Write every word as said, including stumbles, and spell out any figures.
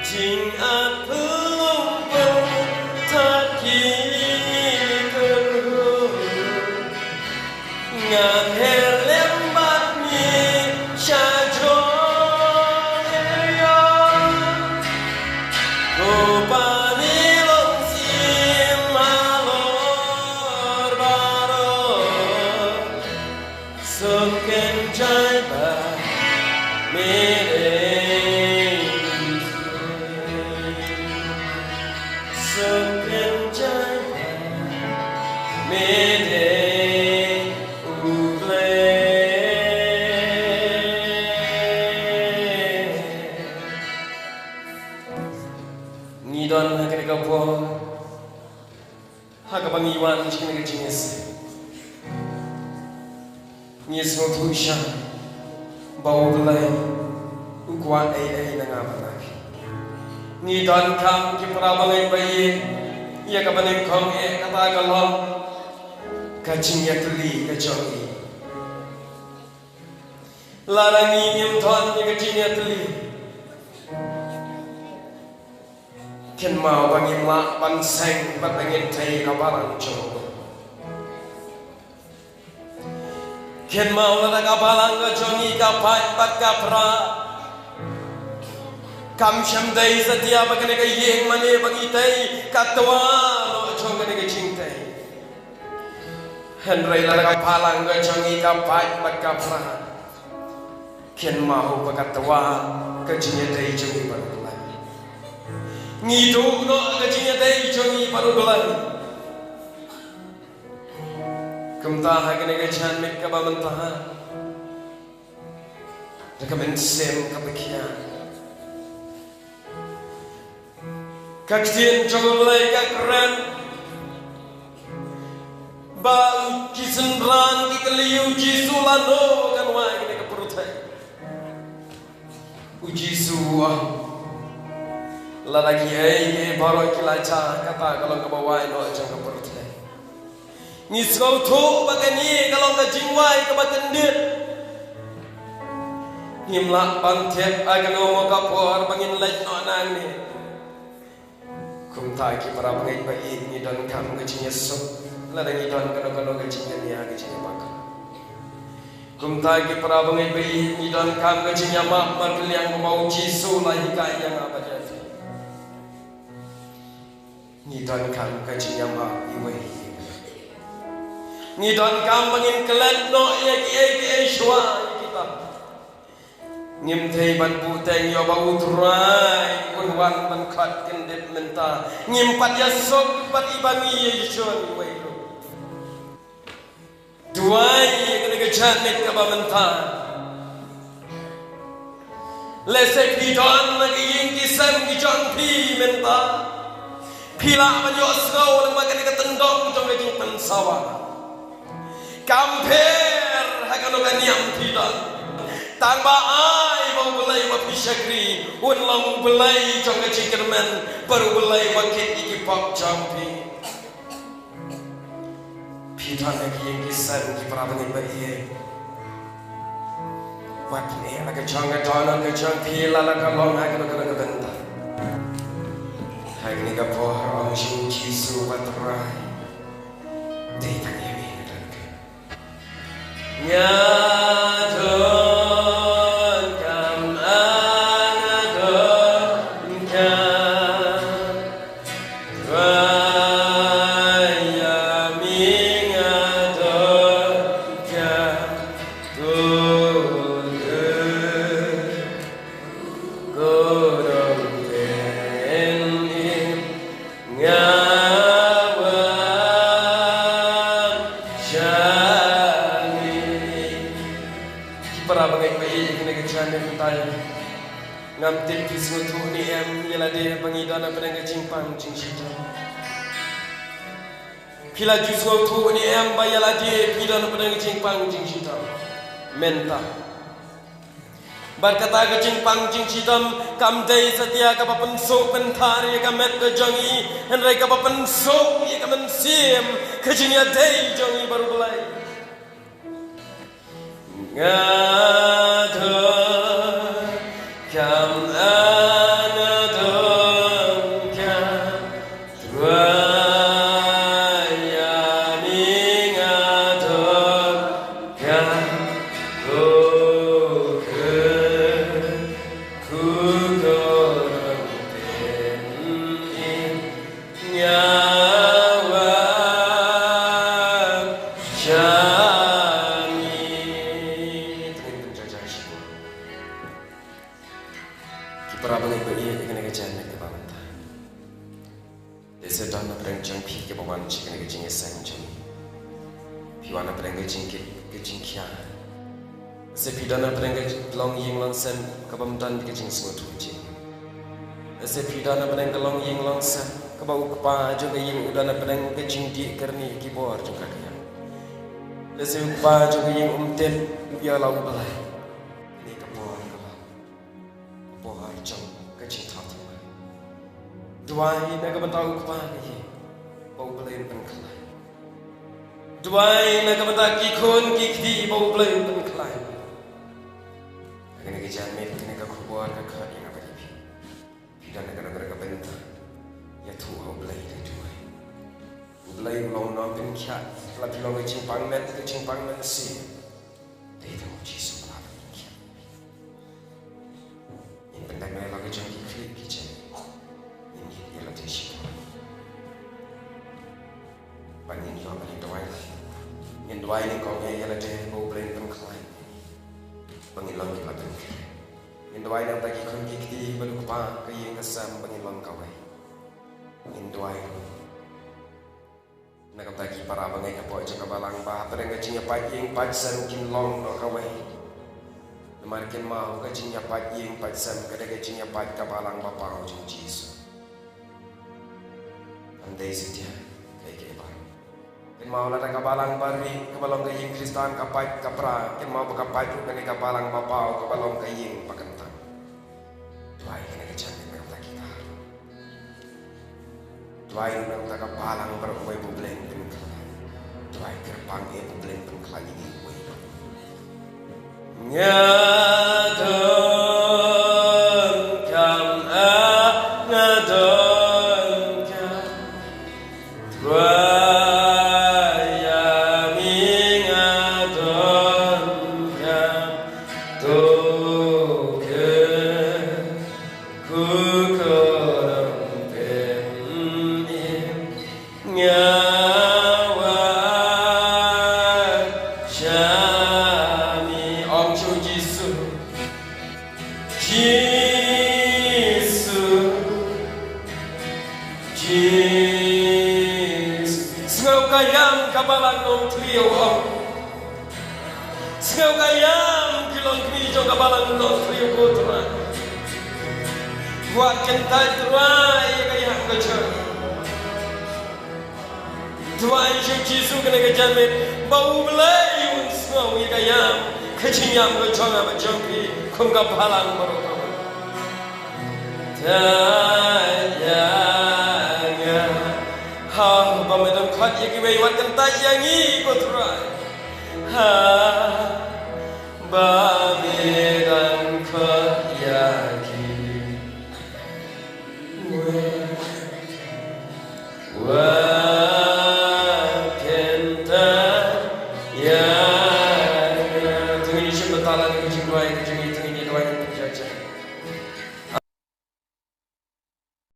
Jingïaid lum bad ki kynhun. Ngan her lem bad ngi sha jrong ïa. Ko Pani Longsim halor baroh. Suk kynjai ba me dei. Suk kynjai ba me dei U Blei. Ngi don ha kane ka por ha kaba ngi wan sha kane ka jingïaseng. Ngi sngewthuh shai ba U Blei u kwah ei ei na nga bad na phi. Ngi donkam ki para bangeit ba ïeit, ïa kaba nyngkong eh kata ka long ka jingïatylli ka jong ngi. Lada ngi ngim don ïa ka jingïatylli, kynmaw ba ngim lah ban seng bad ba ngin tei ka balang jong U Blei. Kynmaw lada ka balang ka jong ngi ka pait bad ka pra, kam shym dei satia ba kane ka ïing mane ba ngi tei ka twa noh jong kane ka jingtei. Hynrei lada ka balang ka jong ngi ka pait bad ka pra, kynmaw ba ka twa ka jingïadei jong ngi bad U Blei. Ngi duh noh ka jingïadei jong ngi bad U Blei. Kumta ha kane ka janmiet kaba mynta, da ka mynsiem kaba khia, ka ktien jong U Blei ka kren ba ki synran ki kylli ïa U Jisu lano kan wai kane ka pyrthei. U Jisu u ong, lada kiei kiei baroh ki la jia, kata ka long kaba wai noh jong ka pyrthei. Ngi sngewthuh ba kane ka long ka jingwai kaba kyndit. Ngim lah ban thied ha kano mo ka por ba ngin leit noh nangne. Kumta ki para bangeit ba ïeit, ngi donkam ka jingïasuk lada ngi don kano kano ka jingïania, ka jingïabakla. Kumta ki para bangeit ba ïeit, ngi donkam ka jingïamap markylliang kumba U Jisu u la hikai ïa nga bad ïa phi. Ngi donkam ka jingïamap iwei ïa iwei. Ngi donkam ba ngin klet noh ïa kiei kiei shuwa ïa kita. Ngim dei ban buhteng ïoh ba U Trai un wan ban khot kyndit mynta. Ngim pat ïasuk bad i ba ngi ïa i shon iwei ruh. Duwai ïa kane ka janmiet kaba mynta. Lehse phi don na ka ïing ki sem ki jong phi mynta. Phi lah ban ïohsngew lyngba kane ka tyndong jong ka jingpynsawa. Kam pher ha kano ka niam phi don. Tang ba ai ba U Blei ba phi shakri un long U Blei jong ka jingkyrmen bad U Blei ba kit ïa ki pop jong phi. Phi don ha ki ïing ki sem ki para bangeit ba ïeit. Wat ne la ka jong ka don ka jong phi la la ka long ha kano kano ka bynta. Ha kane ka por ong sha U Jisu, wat Trai. Dei tang ïa me nga donkam. Nga donkam, ah, nga donkam. Trai ïa me nga donkam. Ko dei, ko dei teng im. Nga wan sha ngi. Ki para bangeit ba ïeit, kane ka janmiet mynta ngam tip phi sngewthuh ne em ïa lade ba ngi don hapdeng ka jingpang jingshitom. Phi la ju sngewthuh ne em ba ïa lade phi don hapdeng ka jingpang jingshitom mynta. Bad kata ka jingpang jingshitom kam dei satia kaba pynsuk pynthar ïa ka met ka jong i, hynrei kaba pynsuk ïa ka mynsiem ka jingïadei jong i bad U Blei. Nga donkam, ah, Ki para bangeit ba ïeit, ïa kane ka janmiet kaba mynta. Lehse don na pdeng jong phi kiba wan sha kane ka jingïaseng jong ngi. Phi wan na pdeng ka jingkit ka jingkhia. Lehse phi don na pdeng ka long ïing long sem kaba ym don ka jingsngewthuh jong ngi. Lehse phi don na pdeng ka long ïing long sem kaba u kpa jong ka ïing u don na pdeng ka jingdih kyrni ki bor jong ka ka ïing. Lehse u kpa jong ka ïing um tip u ïa la u Blei. Kane ka bor ka long ka bor jong ka jingthaw thymmai. Duwai na ka bynta u kpa ka ïing ba u Blei un pynkhlaiñ. Duwai na ka bynta ki khun ki kti ba u Blei un pynkhlaiñ. Ha kane ka janmiet kane ka khubor ka khot ïa nga bad ïa phi. Phi don na kano kano ka bynta, ïathuh ha u Blei da duwai. U Blei u long u nongpynkhiah. La phi long ka jingpang met ka jingpang mynsiem. Dei tang u Jisu ba lah ban pynkhiah. Ngin pyndep noh ïa la ka jong ki khlieh ki jait. Ngin ïa lade shipor. Bad ngin ïoh ban duwai. Ngin duwai nyngkong ïa lade ba u Blei un pynkhlaiñ. Ba ngin long kiba pynkhreh. Ngin duwai na ka bynta ki khun ki kti bad u kpa ka ïing ka sem ba ngin long kawei. Ngin duwai na ka bynta ki para bangeit hapoh jong ka balang ba hapdeng ka jingïapait ïing pait sem kin long noh kawei. Namar kynmaw ka jingïapait ïing pait sem ka dei ka jingïapait ka balang ba paw jong u Jisu. Kam dei satia kaei kaei ba. Kynmaw lada ka balang ba ri kaba long ka ïing Khristan ka pait ka pra, kynmaw ba ka pait ruh ka dei ka balang ba paw kaba long ka ïing ba kyntang. Duwai kane ka janmiet na ka bynta kita. Duwai ruh na ka bynta ka balang baroh kawei ba u Blei un pynkhlaiñ. Duwai kyrpang eh ba u Blei un pynkhlaiñ ïa ngi uwei uwei. Nga donkam ah, nga donkam. Trai ïa ngi nga donkam. To kyrkhu kyrpang pynïap. Nga wan sha me. Ong sha u Jisu. Jisu. Jisu. Sngew ka ïam ka balang nongthliew, ong. Sngew ka ïam ki longkmie jong ka balang nongthliew, ko Trai. Wat kyntait Trai ïa ka ïam ka jong. Duwai sha u Jisu kane ka janmiet ba u Blei un sngew ïa ka ïam ka jingïam ka jong nga bad jong phi kum ka balang baroh. Kyntait ïa nga. Haba me don khot ïa kiwei wat kyntait ïa ngi, ko Trai. Haba me don